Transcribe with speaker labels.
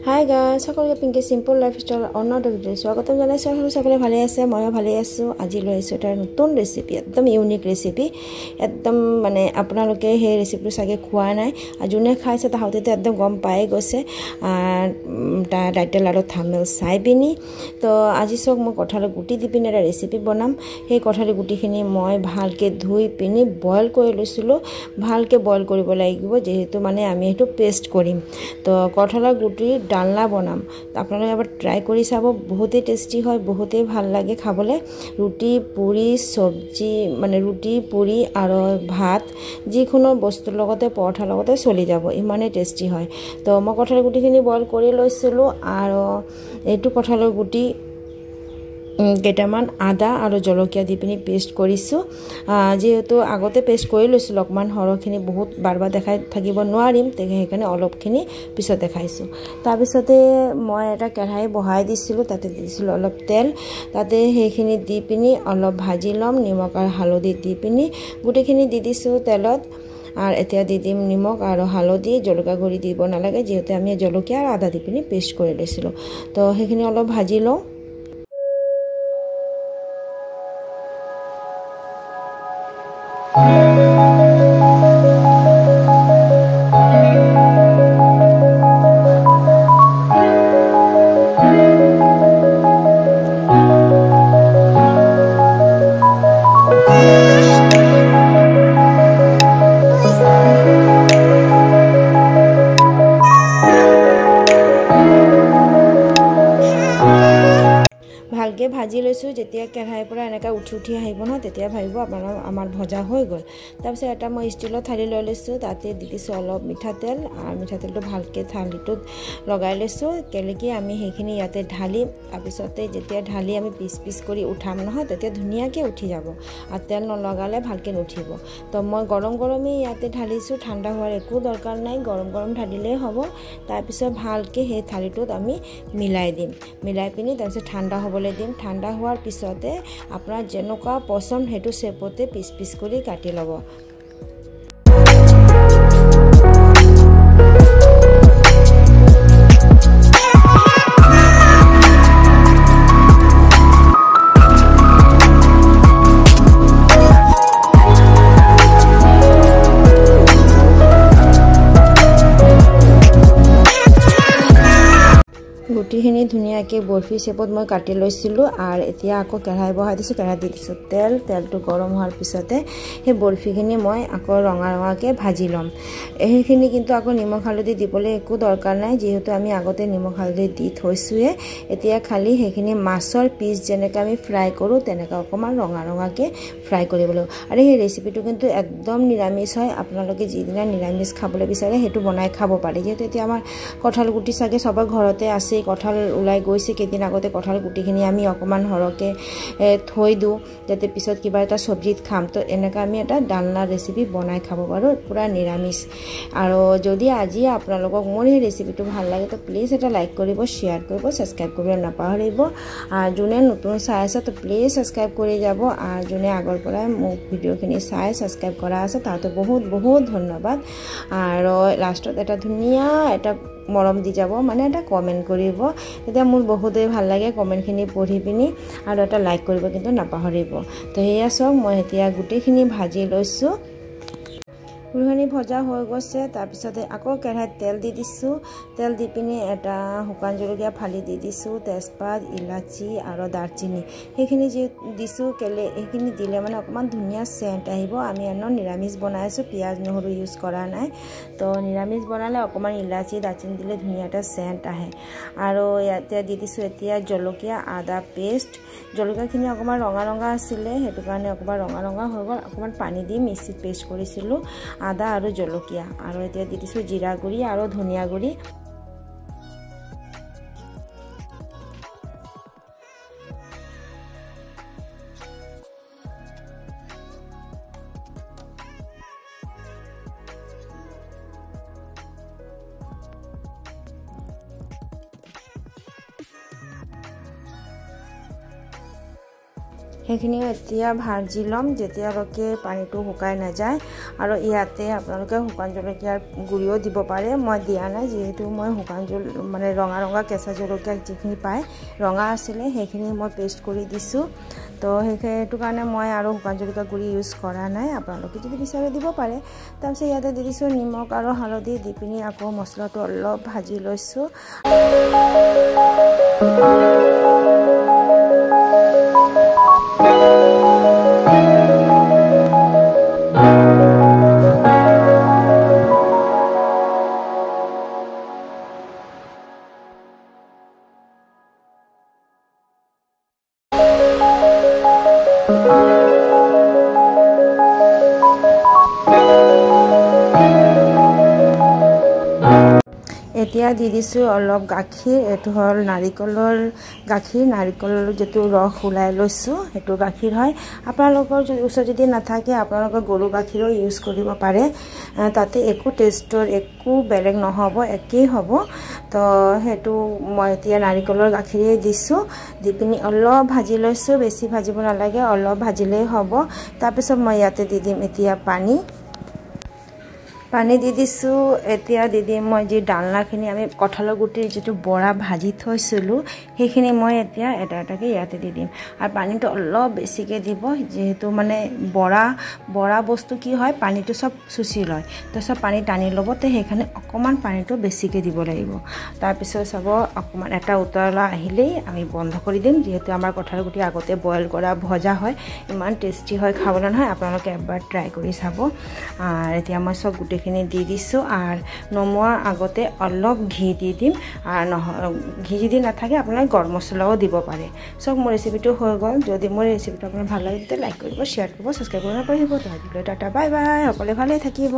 Speaker 1: Hi guys, সকলোকে Pinky simple lifestyle অন্য এটা ভিডিঅ' স্বাগতম জনাইছোঁ। সকলোৱে ভালে আছে, ময়ো ভালে আছোঁ। আজি লৈ আহিছোঁ এটা নতুন ৰেচিপি, একদম ইউনিক ৰেচিপি। একদম মানে আপোনালোকে সেই ৰেচিপিটো চাগে খোৱা নাই, আৰু যোনে খাইছে তাহাঁতেতো একদম গম পাই গৈছে তাৰ টাইটেল আৰু থাম্বনেইল চাই পিনি। তো আজি চাওক, মই কঁঠালৰ গুটি দি পিনি এটা ৰেচিপি বনাম। সেই কঁঠালৰ গুটিখিনি মই ভালকৈ ধুই পিনি বইল কৰি লৈছিলোঁ। ভালকৈ বইল কৰিব লাগিব, যিহেতু মানে আমি সেইটো পেষ্ট কৰিম। তো কঁঠালৰ গুটিৰ ডালনা বনাম, আপোনালোকে এবাৰ ট্ৰাই কৰি চাব, বহুতেই টেষ্টি হয়, বহুতেই ভাল লাগে খাবলৈ। ৰুটি, পুৰি, চব্জি, মানে ৰুটি, পুৰি আৰু ভাত, যিকোনো বস্তুৰ লগতে, পৰঠাৰ লগতে চলি যাব, ইমানেই টেষ্টি হয়। তো মই কঁঠালৰ গুটিখিনি বইল কৰি লৈছিলোঁ আৰু এইটো কঁঠালৰ গুটি কেইটামান আদা আৰু জলকীয়া দি পিনি পেষ্ট কৰিছোঁ। যিহেতু আগতে পেষ্ট কৰি লৈছিলোঁ, অকণমান সৰহখিনি বহুত বাৰ বাৰ দেখাই থাকিব নোৱাৰিম, সেইকাৰণে অলপখিনি পিছত দেখাইছোঁ। তাৰপিছতে মই এটা কেৰাহী বহাই দিছিলোঁ, তাতে দিছিলোঁ অলপ তেল, তাতে সেইখিনি দি পিনি অলপ ভাজি ল'ম। নিমখ আৰু হালধি দি পিনি গোটেইখিনি দি দিছোঁ তেলত। আৰু এতিয়া দি দিম নিমখ আৰু হালধি, জলকীয়া গুড়ি দিব নালাগে, যিহেতু আমি জলকীয়া আৰু আদা দি পিনি পেষ্ট কৰি লৈছিলোঁ। তো সেইখিনি অলপ ভাজি লওঁ। ভালকৈ ভাজি লৈছোঁ। যেতিয়া কেৰাহীৰ পৰা এনেকৈ উঠি উঠি আহিব নহয়, তেতিয়া ভাবিব আপোনাৰ আমাৰ ভজা হৈ গ'ল। তাৰপিছত এটা মই ষ্টীলৰ থালি লৈ লৈছোঁ, তাতে দি দিছোঁ অলপ মিঠাতেল, আৰু মিঠাতেলটো ভালকৈ থালিটোত লগাই লৈছোঁ। কেলেকি আমি সেইখিনি ইয়াতে ঢালিম, তাৰপিছতে যেতিয়া ঢালি আমি পিচ পিচ কৰি উঠাম নহয়, তেতিয়া ধুনীয়াকৈ উঠি যাব, আৰু তেল নলগালে ভালকৈ নুঠিব। তো মই গৰম গৰমেই ইয়াতে ঢালিছোঁ, ঠাণ্ডা হোৱাৰ একো দৰকাৰ নাই, গৰম গৰম ঢালিলেই হ'ব। তাৰপিছত ভালকৈ সেই থালিটোত আমি মিলাই দিম, মিলাই পিনি তাৰপিছত ঠাণ্ডা হ'বলৈ দিম। ঠাণ্ডা হোৱাৰ পিছতে আপোনাৰ যেনেকুৱা পচন্দ সেইটো শ্বেপতে পিচ পিচ কৰি কাটি ল'ব। গুটিখিনি ধুনীয়াকৈ বৰফি শ্বেপত মই কাটি লৈছিলোঁ। আৰু এতিয়া আকৌ কেৰাহী বহাই দিছোঁ, কেৰাহী দি দিছোঁ তেল। তেলটো গৰম হোৱাৰ পিছতে সেই বৰফিখিনি মই আকৌ ৰঙা ৰঙাকৈ ভাজি ল'ম। সেইখিনি কিন্তু আকৌ নিমখ হালধি দিবলৈ একো দৰকাৰ নাই, যিহেতু আমি আগতে নিমখ হালধি দি থৈছোঁৱে। এতিয়া খালি সেইখিনি মাছৰ পিচ যেনেকৈ আমি ফ্ৰাই কৰোঁ, তেনেকৈ অকণমান ৰঙা ৰঙাকৈ ফ্ৰাই কৰিব লাগিব। আৰু সেই ৰেচিপিটো কিন্তু একদম নিৰামিষ হয়, আপোনালোকে যিদিনা নিৰামিষ খাবলৈ বিচাৰে সেইটো বনাই খাব পাৰে। যিহেতু এতিয়া আমাৰ কঁঠাল গুটি চাগে চবৰ ঘৰতে আছেই, কঁঠাল ওলাই গৈছে কেইদিন আগতে, কঁঠাল গুটিখিনি আমি অকণমান সৰহকৈ থৈ দিওঁ, যাতে পিছত কিবা এটা চব্জিত খাম। তো এনেকৈ আমি এটা ডালনা ৰেচিপি বনাই খাব পাৰোঁ, পূৰা নিৰামিষ। আৰু যদি আজি আপোনালোকক মোৰ সেই ৰেচিপিটো ভাল লাগে, তো প্লিজ এটা লাইক কৰিব, শ্বেয়াৰ কৰিব, ছাবস্ক্ৰাইব কৰিব নাপাহৰিব। আৰু যোনে নতুন চাই আছে, তো প্লিজ ছাবস্ক্ৰাইব কৰি যাব। আৰু যোনে আগৰ পৰাই মোক ভিডিঅ'খিনি চাই ছাবস্ক্ৰাইব কৰা আছে, তাহাঁতো বহুত বহুত ধন্যবাদ। আৰু লাষ্টত এটা ধুনীয়া এটা মৰম দি যাব, মানে এটা কমেণ্ট কৰিব, তেতিয়া মোৰ বহুতেই ভাল লাগে কমেণ্টখিনি পঢ়ি পিনি। আৰু এটা লাইক কৰিব কিন্তু নাপাহৰিব। তো সেয়া চাওক, মই এতিয়া গোটেইখিনি ভাজি লৈছোঁ। গুড়খিনি ভজা হৈ গৈছে। তাৰপিছতে আকৌ কেৰাহীত তেল দি দিছোঁ। তেল দি পিনি এটা শুকান জলকীয়া ফালি দি দিছোঁ, তেজপাত, ইলাচি আৰু দাৰচিনি সেইখিনি যি দিছোঁ। কেলে সেইখিনি দিলে মানে অকণমান ধুনীয়া চেণ্ট আহিব। আমি এনেও নিৰামিষ বনাই আছোঁ, পিঁয়াজ নহৰু ইউজ কৰা নাই। তো নিৰামিষ বনালে অকণমান ইলাচি দাৰচিনি দিলে ধুনীয়া এটা চেণ্ট আহে। আৰু ইয়াতে দি দিছোঁ এতিয়া জলকীয়া আদা পেষ্ট। জলকীয়াখিনি অকণমান ৰঙা ৰঙা আছিলে, সেইটো কাৰণে অকণমান ৰঙা ৰঙা হৈ গ'ল। অকণমান পানী দি মিক্সিত পেষ্ট কৰিছিলোঁ আদা আৰু জলকীয়া। আৰু এতিয়া দি দিছোঁ জিৰা গুড়ি আৰু ধনিয়া গুড়ি। সেইখিনিও এতিয়া ভাজি ল'ম যেতিয়ালৈকে পানীটো শুকাই নাযায়। আৰু ইয়াতে আপোনালোকে শুকান জলকীয়াৰ গুড়িও দিব পাৰে, মই দিয়া নাই যিহেতু মই শুকান জল মানে ৰঙা ৰঙা কেঁচা জলকীয়া যিখিনি পায় ৰঙা আছিলে সেইখিনি মই পেষ্ট কৰি দিছোঁ। তো সেইটো কাৰণে মই আৰু শুকান জলকীয়া গুড়ি ইউজ কৰা নাই, আপোনালোকে যদি বিচাৰে দিব পাৰে। তাৰপিছত ইয়াতে দি দিছোঁ নিমখ আৰু হালধি দি পিনি আকৌ মছলাটো অলপ ভাজি লৈছোঁ। এতিয়া দি দিছোঁ অলপ গাখীৰ, এইটো হ'ল নাৰিকলৰ গাখীৰ, নাৰিকলৰ যিটো ৰস ওলাই লৈছোঁ সেইটো গাখীৰ হয়। আপোনালোকৰ যদি ওচৰত যদি নাথাকে আপোনালোকে গৰু গাখীৰো ইউজ কৰিব পাৰে, তাতে একো টেষ্টৰ একো বেলেগ নহ'ব, একেই হ'ব। তো সেইটো মই এতিয়া নাৰিকলৰ গাখীৰেই দিছোঁ, দি পিনি অলপ ভাজি লৈছোঁ, বেছি ভাজিব নালাগে, অলপ ভাজিলেই হ'ব। তাৰপিছত মই ইয়াতে দি দিম এতিয়া পানী, পানী দি দিছোঁ। এতিয়া দি দিম মই যি ডালনাখিনি আমি কঁঠালৰ গুটিৰ যিটো বৰা ভাজি থৈছিলোঁ সেইখিনি মই এতিয়া এটা এটাকৈ ইয়াতে দি দিম। আৰু পানীটো অলপ বেছিকৈ দিব, যিহেতু মানে বৰা বৰা বস্তু কি হয় পানীটো চব চুচি লয়, তো চব পানী টানি ল'ব, তো সেইকাৰণে অকণমান পানীটো বেছিকৈ দিব লাগিব। তাৰপিছত চাব অকণমান এটা উতলা আহিলেই আমি বন্ধ কৰি দিম, যিহেতু আমাৰ কঁঠালৰ গুটি আগতে বইল কৰা ভজা হয়, ইমান টেষ্টি হয় খাবলৈ নহয়, আপোনালোকে এবাৰ ট্ৰাই কৰি চাব। আৰু এতিয়া মই চব গোটেই খিনি দি দিছোঁ। আৰু নমোৱাৰ আগতে অলপ ঘি দি দিম, আৰু নহয় ঘি যদি নাথাকে আপোনালোকে গৰম মছলাও দিব পাৰে। চব মোৰ ৰেচিপিটো হৈ গ'ল। যদি মোৰ ৰেচিপিটো আপোনাৰ ভাল লাগে তেতিয়া লাইক কৰিব, শ্বেয়াৰ কৰিব, ছাবস্ক্ৰাইব কৰিব নাপাহৰিব। তো আজিলৈ টাটা, বাই বাই, সকলোৱে ভালে থাকিব।